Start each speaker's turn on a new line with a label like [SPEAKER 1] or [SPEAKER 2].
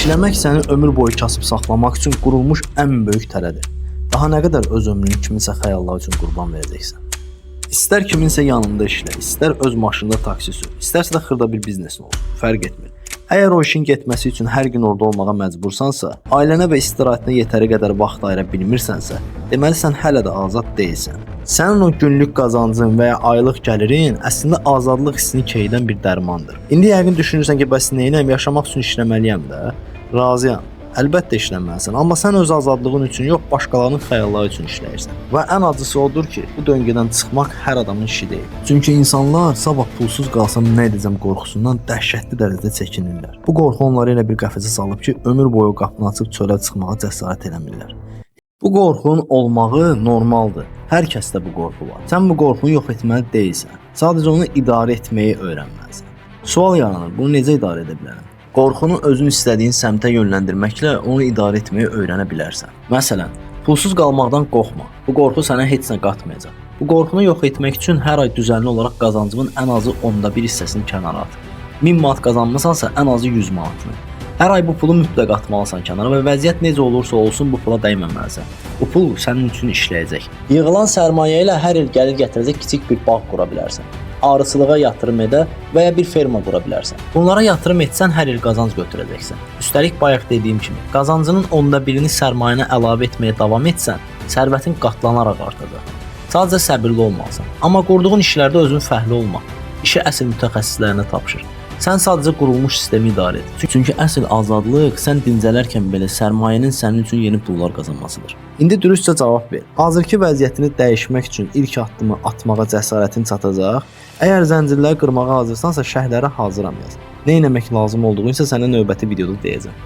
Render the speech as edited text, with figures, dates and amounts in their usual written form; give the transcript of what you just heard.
[SPEAKER 1] İşləmək səni ömür boyu kasıb saxlamaq üçün qurulmuş ən böyük tələdir. Daha nə qədər öz ömrünü kiminsə xəyalları üçün qurban verəcəksən? İstər kiminsə yanında işlə, istər öz maşında taksi sür, istərsə də xırda bir biznesin olsun, fərq etmir. Əgər o işin getməsi üçün hər gün orada olmağa məcbursansa, ailənə və istirahətinə yetəri qədər vaxt ayıra bilmirsənsə, deməli sən hələ də azad deyilsən. Sənin o günlük qazancın və ya aylıq gəlirin əslində azadlıq hissini keydən bir dərmandır. İndi yəqin düşünürsən ki, bəs neynəyim, yaşamaq üçün işləməliyəm də. Razıyam. Əlbəttə işləməlisən, amma sən öz azadlığın üçün yox, başqalarının xəyalları üçün işləyirsən. Və ən acısı odur ki, bu döngədən çıxmaq hər adamın işi deyil. Çünki insanlar sabah pulsuz qalsam nə edəcəm qorxusundan dəhşətli dərəcədə çəkinirlər. Bu qorxu onları elə bir qəfəsə salıb ki, ömür boyu qapını açıb çölə çıxmağa cəsarət eləmirlər. Bu qorxunun olmağı normaldır. Hər kəsdə bu qorxu var. Sən bu qorxunu yox etməli deyilsən. Sadəcə onu idarə etməyi öyrənməlisən. Sual yaranır, bunu necə idarə edə bilərəm? Qorxunu özün istədiyin səmtə yönləndirməklə onu idarə etməyi öyrənə bilərsən. Məsələn, pulsuz qalmaqdan qorxma. Bu qorxu sənə heç nə qatmayacaq. Bu qorxunu yox etmək üçün hər ay düzənli olaraq qazancımın ən azı 1/10 hissəsini kənara at. 1000 manat qazanmısansa, ən azı 100 manatını. Hər ay bu pulu mütləq atmalısan kənara və vəziyyət necə olursa olsun bu pula dəyməməlisən. Bu pul sənin üçün işləyəcək. Yığılan sərmayə ilə hər il gəlir gətirəcək kiçik bir bağ qura bilərsən. Arıçılığa yatırım edə və ya bir ferma qura bilərsən. Bunlara yatırım etsən hər il qazanc götürəcəksən. Üstəlik bayaq dediyim kimi, qazancının 1/10-ni sərmayənə əlavə etməyə davam etsən, sərvətin qatlanaraq artacaq. Sadəcə səbirli olmalısan. Amma qurduğun işlərdə özün fəhlə olma. İşi əsl mütəxəssislərinə tapşır. Sən sadəcə qurulmuş sistemi idarə et. Çünki əsl azadlıq sən dincələrkən belə sərmayənin sənin üçün yeni pullar qazanmasıdır. İndi dürüstcə cavab ver. Hazırki vəziyyətini dəyişmək üçün ilk addımı atmağa cəsarətin çatacaq? Əgər zəncirləri qırmağa hazırsansa, şərhlərə hazıram yaz. Nə etmək lazım olduğunu isə sənə növbəti videoda deyəcəm.